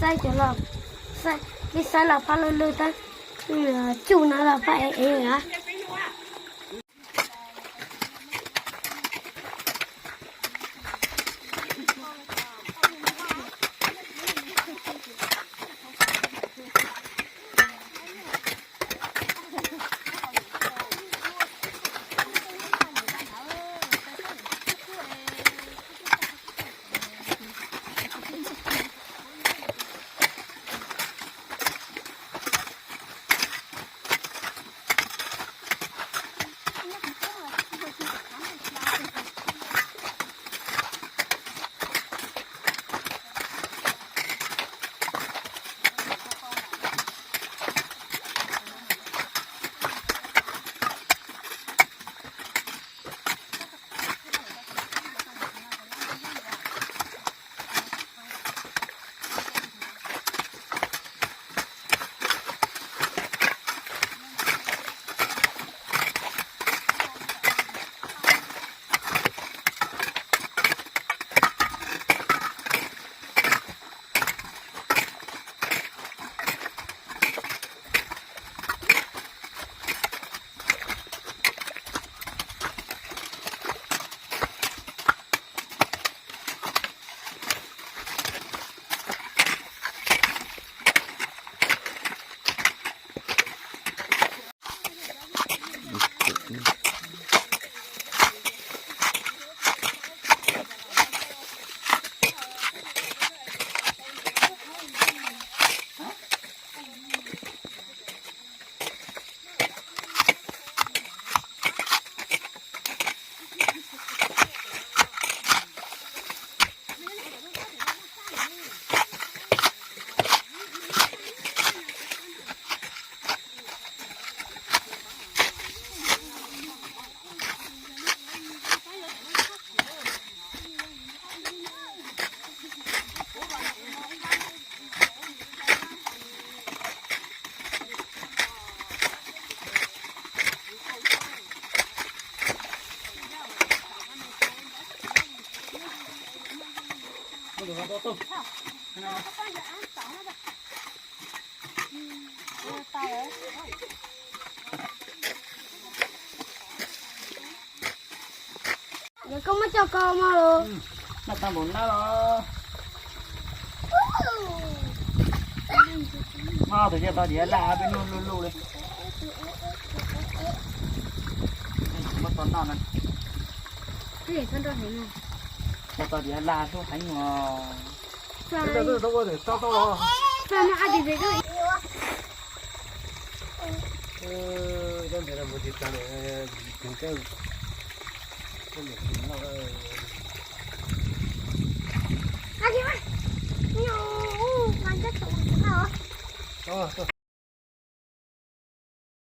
Xaib cov los, xaib, ib xaib los pab lwj lwj tab, tsuj no los pab ev ev na. Yog koj muab coj koj mog los. Noj tau npaum no los. Noj tus yog tau diav laj peb noj luj luj li. Muab tau noj na. Tau diav laj hlub heev os.